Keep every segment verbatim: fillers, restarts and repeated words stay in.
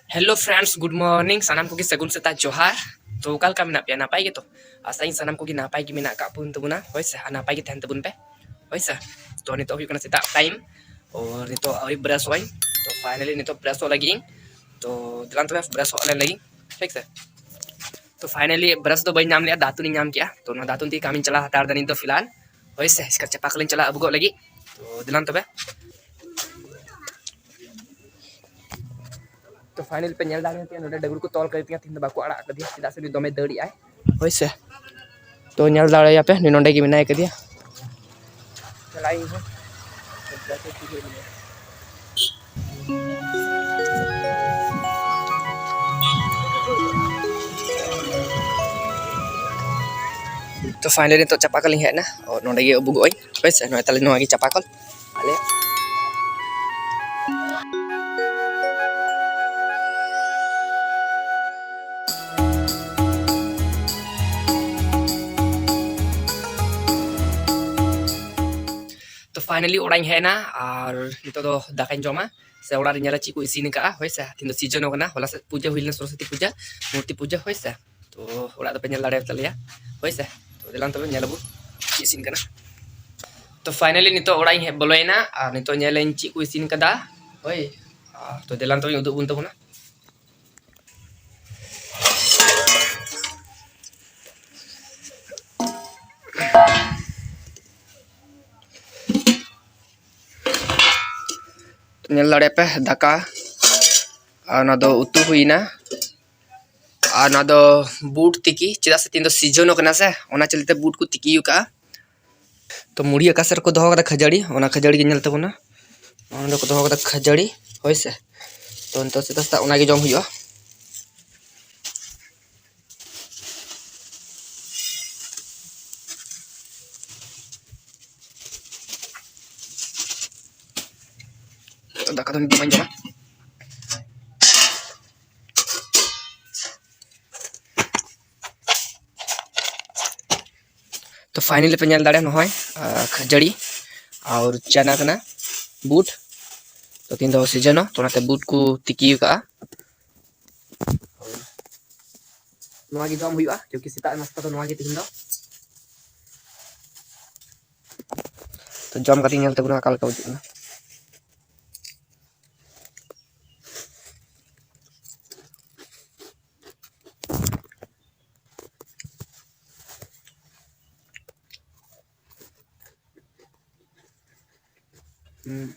Hello friends, good morning. ᱥᱟᱱᱟᱢ ᱠᱚᱜᱮ ᱥᱟᱹᱜᱩᱱ ᱥᱮᱛᱟᱜ ᱡᱚᱦᱟᱨ᱾ ᱛᱚ ᱚᱠᱟ ᱞᱮᱠᱟ ᱢᱮᱱᱟᱜ ᱯᱮᱭᱟ? ᱱᱟᱯᱟᱭ ᱜᱮᱛᱚ? ᱟᱥᱟᱭᱟᱹᱧ ᱥᱟᱱᱟᱢ ᱠᱚᱜᱮ ᱱᱟᱯᱟᱭ ᱜᱮ ᱢᱮᱱᱟᱜ ᱟᱠᱟᱫ ᱵᱚᱱ ᱛᱟᱵᱚᱱᱟ, ᱦᱳᱭ ᱥᱮ, ᱟᱨ ᱱᱟᱯᱟᱭ ᱜᱮ ᱛᱟᱦᱮᱱ ᱛᱟᱵᱚᱱ ᱯᱮ, ᱦᱳᱭ ᱥᱮ᱾ ᱛᱚ ᱱᱤᱛᱚᱜ ᱦᱩᱭᱩᱜ ᱠᱟᱱᱟ ᱥᱮᱛᱟᱜ ᱴᱟᱭᱤᱢ, ᱟᱨ ᱱᱤᱛᱚᱜ ᱟᱹᱣᱨᱤ ᱵᱨᱟᱥᱚᱜ ᱟᱹᱧ᱾ ᱛᱚ finally ᱱᱤᱛᱚᱜ ᱵᱨᱟᱥᱚᱜ ᱞᱟᱹᱜᱤᱫ ᱤᱧ᱾ ᱛᱚ ᱫᱮᱞᱟᱱ ᱛᱚᱵᱮ ᱵᱨᱟᱥᱚᱜ ᱞᱮᱱ ᱞᱟᱹᱜᱤᱫ, ᱴᱷᱤᱠ ᱥᱮ᱾ ᱛᱚ finally ᱵᱨᱟᱥ ᱫᱚ ᱵᱟᱹᱧ ᱧᱟᱢ ᱞᱮᱜᱼᱟ, ᱫᱟᱛᱩᱱᱤᱧ ᱧᱟᱢ ᱠᱮᱜᱼᱟ᱾ ᱛᱚ ᱱᱚᱣᱟ ᱫᱟᱛᱩᱱ ᱛᱮᱜᱮ ᱠᱟᱹᱢᱤᱧ ᱪᱟᱞᱟᱣ ᱦᱟᱛᱟᱲ ᱫᱟ ᱱᱤᱛ ᱫᱚ ᱯᱷᱤᱞᱦᱟᱞ, ᱦᱳᱭ ᱥᱮ᱾ ᱤᱥᱠᱟᱨ ᱪᱟᱯᱟ ᱠᱚᱞᱤᱧ ᱪᱟᱞᱟᱜᱼᱟ ᱟᱹᱵᱩᱜᱚᱜ ᱞᱟᱹᱜᱤᱫ᱾ ᱛᱚ ᱫᱮᱞᱟᱱ ᱛᱚᱵᱮ᱾ ᱛᱚ finally ᱯᱮ ᱧᱮᱞ ᱫᱟᱲᱮᱭᱟᱜ ᱠᱟᱱᱟ, ᱱᱚᱰᱮ ᱰᱟᱹᱝᱨᱤ ᱠᱚ ᱛᱚᱞ ᱠᱟᱫᱮ ᱛᱤᱧᱟ, ᱛᱮᱦᱮᱧ ᱫᱚ ᱵᱟᱠᱚ ᱟᱲᱟᱜ ᱠᱟᱫᱮᱭᱟ, ᱪᱮᱫᱟᱜ ᱥᱮ ᱩᱱᱤ ᱫᱚᱢᱮ ᱫᱟᱹᱲ ᱮᱜᱼᱟᱭ, ᱦᱳᱭ ᱥᱮ᱾ ᱛᱚ ᱧᱮᱞ ᱫᱟᱲᱮᱭᱟᱯᱮ, ᱩᱱᱤ ᱱᱚᱰᱮ ᱜᱮ ᱢᱮᱱᱟᱭ ᱠᱟᱫᱮᱭᱟ᱾ ᱪᱟᱞᱟᱜ ᱤᱧ ᱦᱚᱸ᱾ ᱛᱚ finally ᱱᱤᱛᱚᱜ ᱪᱟᱯᱟ ᱠᱚᱞᱤᱧ ᱦᱮᱡ ᱮᱱᱟ᱾ ᱚ, ᱱᱚᱰᱮ ᱜᱮ ᱩᱵᱩᱜᱚᱜ ᱟᱹᱧ, ᱦᱳᱭ ᱥᱮ᱾ ᱱᱚᱜᱼᱚᱭ ᱛᱟᱦᱞᱮ ᱱᱚᱣᱟ ᱜᱮ ᱪᱟᱯᱟ ᱠᱚᱞ᱾ ᱟᱞᱮ᱾ ᱛᱚ finally ᱚᱲᱟᱜ ᱤᱧ ᱦᱮᱡ ᱮᱱᱟ, ᱟᱨ ᱱᱤᱛᱚᱜ ᱫᱚ ᱫᱟᱠᱟᱧ ᱡᱚᱢᱟ, ᱥᱮ ᱚᱲᱟᱜ ᱨᱤᱧ ᱧᱮᱞᱟ ᱪᱮᱫ ᱠᱚ ᱤᱥᱤᱱ ᱟᱠᱟᱫᱼᱟ, ᱦᱳᱭ ᱥᱮ᱾ ᱛᱮᱦᱮᱧ ᱫᱚ ᱥᱤᱡᱚᱱ ᱦᱚᱸ ᱠᱟᱱᱟ, ᱦᱚᱞᱟ ᱥᱮᱫ ᱯᱩᱡᱟᱹ ᱦᱩᱭ ᱞᱮᱱᱟ, ᱥᱚᱨᱚᱥᱚᱛᱤ ᱯᱩᱡᱟᱹ, ᱢᱩᱨᱛᱤ ᱯᱩᱡᱟᱹ, ᱦᱳᱭ ᱥᱮ᱾ ᱛᱚ ᱚᱲᱟᱜ ᱫᱚᱯᱮ ᱧᱮᱞ ᱫᱟᱲᱮᱭᱟᱛᱟᱞᱮᱭᱟ, ᱦᱳᱭ ᱥᱮ᱾ ᱛᱚ ᱫᱮᱞᱟᱝ ᱛᱚᱵᱮ ᱧᱮᱞ ᱟᱵᱚ ᱪᱮᱫ ᱤᱥᱤᱱ ᱠᱟᱱᱟ᱾ ᱛᱚ finally ᱱᱤᱛᱚᱜ ᱚᱲᱟᱜ ᱤᱧ ᱦᱮᱡ ᱵᱚᱞᱚᱭᱮᱱᱟ, ᱟᱨ ᱱᱤᱛᱚᱜ ᱧᱮᱞᱟᱹᱧ ᱪᱮᱫ ᱠᱚ ᱤᱥᱤᱱ ᱠᱟᱫᱟ, ᱦᱳᱭ᱾ ᱟᱨ ᱛᱚ ᱫᱮᱞᱟᱝ ᱛᱚᱵᱮᱧ ᱩᱫᱩᱜ ᱟᱵᱚᱱ ᱛᱟᱵᱚᱱᱟ᱾ ᱧᱮᱞ ᱫᱟᱲᱮᱭᱟᱜ ᱯᱮ, ᱫᱟᱠᱟ, ᱟᱨ ᱚᱱᱟ ᱫᱚ ᱩᱛᱩ ᱦᱩᱭᱱᱟ, ᱟᱨ ᱚᱱᱟ ᱫᱚ ᱵᱩᱴ ᱛᱤᱠᱤ, ᱪᱮᱫᱟᱜ ᱥᱮ ᱛᱤᱦᱤᱧ ᱫᱚ ᱥᱤᱡᱚᱱ ᱦᱚᱸ ᱠᱟᱱᱟ ᱥᱮ, ᱚᱱᱟ ᱪᱚᱞᱛᱮ ᱵᱩᱴ ᱠᱚ ᱛᱤᱠᱤ ᱟᱠᱟᱫᱼᱟ᱾ ᱛᱚ ᱢᱩᱲᱤ ᱚᱠᱟ ᱥᱮᱫ ᱨᱮᱠᱚ ᱫᱚᱦᱚ ᱠᱟᱫᱟ ᱠᱷᱟᱹᱡᱟᱹᱲᱤ, ᱚᱱᱟ ᱠᱷᱟᱹᱡᱟᱹᱲᱤ ᱜᱮ ᱧᱮᱞ ᱛᱟᱵᱚᱱᱟ᱾ ᱚᱸᱰᱮ ᱠᱚ ᱫᱚᱦᱚ ᱠᱟᱫᱟ ᱠᱷᱟᱹᱡᱟᱹᱲᱤ, ᱦᱳᱭ ᱥᱮ᱾ ᱛᱚ ᱱᱤᱛᱚᱜ ᱥᱮᱛᱟᱜ ᱥᱮᱛᱟᱜ ᱚᱱᱟ ᱜᱮ ᱡᱚᱢ ᱦᱩᱭᱩᱜᱼᱟ᱾ ᱫᱟᱠᱟ ᱫᱚ ᱱᱤᱛ ᱫᱚ ᱵᱟᱹᱧ ᱡᱚᱢᱟ᱾ ᱛᱚ finally ᱯᱮ ᱧᱮᱞ ᱫᱟᱲᱮᱭᱟᱜᱼᱟ, ᱱᱚᱜᱼᱚᱭ, ᱟᱨ ᱠᱷᱟᱹᱡᱟᱹᱲᱤ ᱟᱨ ᱪᱟᱱᱟ ᱠᱟᱱᱟ, ᱵᱩᱴ᱾ ᱛᱚ ᱛᱤᱦᱤᱧ ᱫᱚ ᱥᱤᱡᱚᱱ ᱦᱚᱸ, ᱛᱚ ᱚᱱᱟᱛᱮ ᱵᱩᱴ ᱠᱚ ᱛᱤᱠᱤ ᱟᱠᱟᱜᱼᱟ᱾ ᱱᱚᱣᱟ ᱜᱮ ᱡᱚᱢ ᱦᱩᱭᱩᱜᱼᱟ, ᱠᱤᱭᱩᱠᱤ ᱥᱮᱛᱟᱜ ᱱᱟᱥᱛᱟ ᱫᱚ ᱱᱚᱣᱟ ᱜᱮ ᱛᱮᱦᱮᱧ ᱫᱚ᱾ ᱛᱚ ᱡᱚᱢ ᱠᱟᱛᱮ ᱧᱮᱞ ᱛᱟᱵᱚᱱᱟ ᱚᱠᱟ ᱞᱮᱠᱟ ᱵᱩᱡᱷᱟᱹᱜ ᱠᱟᱱᱟ᱾ ᱦᱩᱸ᱾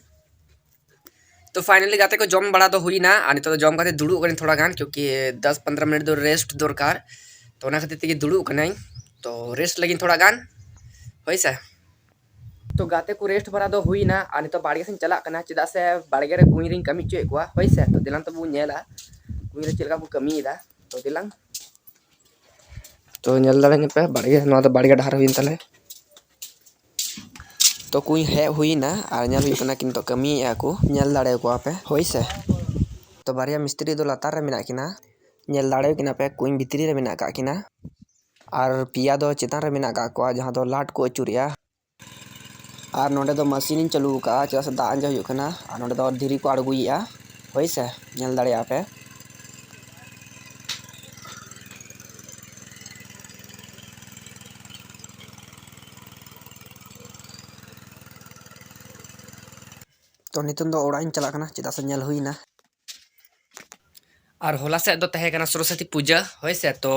ᱛᱚ finally ᱜᱟᱛᱮ ᱠᱚ, ᱡᱚᱢ ᱵᱟᱲᱟ ᱫᱚ ᱦᱩᱭᱱᱟ, ᱟᱨ ᱱᱤᱛᱚᱜ ᱫᱚ ᱡᱚᱢ ᱠᱟᱛᱮ ᱫᱩᱲᱩᱵ ᱠᱟᱹᱱᱟᱹᱧ ᱛᱷᱚᱲᱟ ᱜᱟᱱ, ᱠᱤᱭᱩᱠᱤ ᱫᱚᱥ ᱯᱚᱱᱫᱽᱨᱚ ᱢᱤᱱᱤᱴ ᱫᱚ rest ᱫᱚᱨᱠᱟᱨ᱾ ᱛᱚ ᱚᱱᱟ ᱠᱷᱟᱹᱛᱤᱨ ᱛᱮᱜᱮ ᱫᱩᱲᱩᱵ ᱠᱟᱹᱱᱟᱹᱧ᱾ ᱛᱚ rest ᱞᱟᱹᱜᱤᱫ ᱛᱷᱚᱲᱟ ᱜᱟᱱ, ᱦᱳᱭ ᱥᱮ᱾ ᱛᱚ ᱜᱟᱛᱮ ᱠᱚ rest ᱵᱟᱲᱟ ᱫᱚ ᱦᱩᱭᱱᱟ, ᱟᱨ ᱱᱤᱛᱚᱜ ᱵᱟᱲᱜᱮ ᱥᱮᱫ ᱤᱧ ᱪᱟᱞᱟᱜ ᱠᱟᱱᱟ, ᱪᱮᱫᱟᱜ ᱥᱮ ᱵᱟᱲᱜᱮ ᱨᱮ ᱠᱩᱧ ᱨᱤᱧ ᱠᱟᱹᱢᱤ ᱦᱚᱪᱚᱭᱮᱫ ᱠᱚᱣᱟ, ᱦᱳᱭ ᱥᱮ᱾ ᱛᱚ ᱫᱮᱞᱟᱝ ᱛᱚᱵᱚ ᱧᱮᱞᱟ ᱠᱩᱧ ᱨᱮ ᱪᱮᱫ ᱞᱮᱠᱟ ᱠᱚ ᱠᱟᱹᱢᱤᱭᱮᱫᱟ᱾ ᱛᱚ ᱫᱮᱞᱟᱝ᱾ ᱛᱚ ᱧᱮᱞ ᱫᱟᱲᱮᱭᱟᱜ ᱯᱮ ᱵᱟᱲᱜᱮ, ᱱᱚᱣᱟ ᱫᱚ ᱵᱟᱲᱜᱮ ᱰᱟᱦᱟᱨ ᱦᱩᱭᱮᱱ ᱛᱟᱞᱮ᱾ ᱛᱚ ᱠᱩᱧ ᱦᱮᱡ ᱦᱩᱭᱱᱟ ᱟᱨ ᱧᱮᱞ ᱦᱩᱭᱩᱜ ᱠᱟᱱᱟ ᱠᱤ ᱱᱤᱛᱚᱜ ᱠᱟᱹᱢᱤᱭᱮᱫᱼᱟ ᱠᱚ, ᱧᱮᱞ ᱫᱟᱲᱮᱭᱟᱠᱚᱣᱟ ᱯᱮ, ᱦᱳᱭ ᱥᱮ᱾ ᱛᱚ ᱵᱟᱨᱭᱟ ᱢᱤᱥᱛᱨᱤ ᱫᱚ ᱞᱟᱛᱟᱨ ᱨᱮ ᱢᱮᱱᱟᱜ ᱠᱤᱱᱟ, ᱧᱮᱞ ᱫᱟᱲᱮᱭᱟᱠᱤᱱᱟ ᱯᱮ, ᱠᱩᱧ ᱵᱷᱤᱛᱨᱤ ᱨᱮ ᱢᱮᱱᱟᱜ ᱠᱟᱜ ᱠᱤᱱᱟ᱾ ᱟᱨ ᱯᱮᱭᱟ ᱫᱚ ᱪᱮᱛᱟᱱ ᱨᱮ ᱢᱮᱱᱟᱜ ᱠᱟᱜ ᱠᱚᱣᱟ, ᱡᱟᱦᱟᱸ ᱫᱚ ᱞᱟᱴ ᱠᱚ ᱟᱹᱪᱩᱨᱮᱜᱼᱟ᱾ ᱟᱨ ᱱᱚᱸᱰᱮ ᱫᱚ ᱢᱮᱥᱤᱱ ᱤᱧ ᱪᱟᱹᱞᱩ ᱟᱠᱟᱫᱼᱟ, ᱪᱮᱫᱟᱜ ᱥᱮ ᱫᱟᱜ ᱟᱸᱡᱮᱫ ᱦᱩᱭᱩᱜ ᱠᱟᱱᱟ᱾ ᱟᱨ ᱱᱚᱸᱰᱮ ᱫᱚ ᱫᱷᱤᱨᱤ ᱠᱚ ᱟᱬᱜᱚᱭᱮᱫᱼᱟ, ᱦᱳᱭ ᱥᱮ, ᱧᱮᱞ ᱫᱟᱲᱮᱭᱟᱜᱼᱟ ᱯᱮ᱾ ᱛᱚ ᱱᱤᱛᱚᱝ ᱫᱚ ᱚᱲᱟᱜ ᱤᱧ ᱪᱟᱞᱟᱜ ᱠᱟᱱᱟ, ᱪᱮᱫᱟᱜ ᱥᱮ ᱧᱮᱞ ᱦᱩᱭᱱᱟ᱾ ᱟᱨ ᱦᱚᱞᱟ ᱥᱮᱫ ᱫᱚ ᱛᱟᱦᱮᱸ ᱠᱟᱱᱟ ᱥᱚᱨᱚᱥᱚᱛᱤ ᱯᱩᱡᱟᱹ, ᱦᱳᱭ ᱥᱮ᱾ ᱛᱚ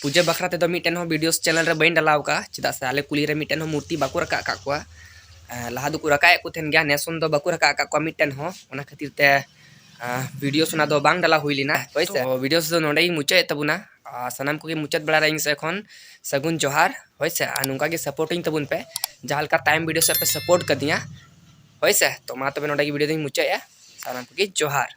ᱯᱩᱡᱟᱹ ᱵᱟᱠᱷᱨᱟ ᱛᱮᱫᱚ ᱢᱤᱫᱴᱮᱱ ᱦᱚᱸ videos channel ᱨᱮ ᱵᱟᱹᱧ ᱰᱟᱞᱟᱣ ᱟᱠᱟᱫᱼᱟ, ᱪᱮᱫᱟᱜ ᱥᱮ ᱟᱞᱮ ᱠᱩᱞᱦᱤ ᱨᱮ ᱢᱤᱫᱴᱮᱱ ᱦᱚᱸ ᱢᱩᱨᱛᱤ ᱵᱟᱠᱚ ᱨᱟᱠᱟᱵ ᱟᱠᱟᱫ ᱠᱚᱣᱟ᱾ ᱮᱸ, ᱞᱟᱦᱟ ᱫᱚᱠᱚ ᱨᱟᱠᱟᱵ ᱮᱫ ᱠᱚ ᱛᱟᱦᱮᱱ ᱜᱮᱭᱟ, ᱱᱮᱥ ᱠᱷᱚᱱ ᱫᱚ ᱵᱟᱠᱚ ᱨᱟᱠᱟᱵ ᱟᱠᱟᱫ ᱠᱚᱣᱟ ᱢᱤᱫᱴᱮᱱ ᱦᱚᱸ, ᱚᱱᱟ ᱠᱷᱟᱹᱛᱤᱨ ᱛᱮ, ᱟᱸ, videos ᱚᱱᱟ ᱫᱚ ᱵᱟᱝ ᱰᱟᱞᱟᱣ ᱦᱩᱭ ᱞᱮᱱᱟ, ᱦᱳᱭ ᱥᱮ᱾ ᱛᱚ videos ᱫᱚ ᱱᱚᱸᱰᱮ ᱜᱮᱧ ᱢᱩᱪᱟᱹᱫ ᱮᱫ ᱛᱟᱵᱚᱱᱟ᱾ ᱟᱨ ᱥᱟᱱᱟᱢ ᱠᱚᱜᱮ ᱢᱩᱪᱟᱹᱫ ᱵᱮᱲᱟ ᱨᱮ ᱤᱧ ᱥᱮᱫ ᱠᱷᱚᱱ ᱥᱟᱹᱜᱩᱱ ᱡᱚᱦᱟᱨ, ᱦᱳᱭ ᱥᱮ᱾ ᱟᱨ ᱱᱚᱝᱠᱟ ᱜᱮ supportᱤᱧ ᱛᱟᱵᱚᱱ ᱯᱮ, ᱡᱟᱦᱟᱸ ᱞᱮᱠᱟ ᱛᱟᱭᱚᱢ video ᱥᱮᱫ ᱯᱮ support ᱠᱟᱫᱤᱧᱟ, ᱦᱳᱭ ᱥᱮ᱾ ᱛᱚ ᱢᱟ ᱛᱚᱵᱮ ᱱᱚᱸᱰᱮ ᱜᱮ video ᱫᱚᱧ ᱢᱩᱪᱟᱹᱫ ᱮᱫᱼᱟ, ᱥᱟᱱᱟᱢ ᱠᱚᱜᱮ ᱡᱚᱦᱟᱨ᱾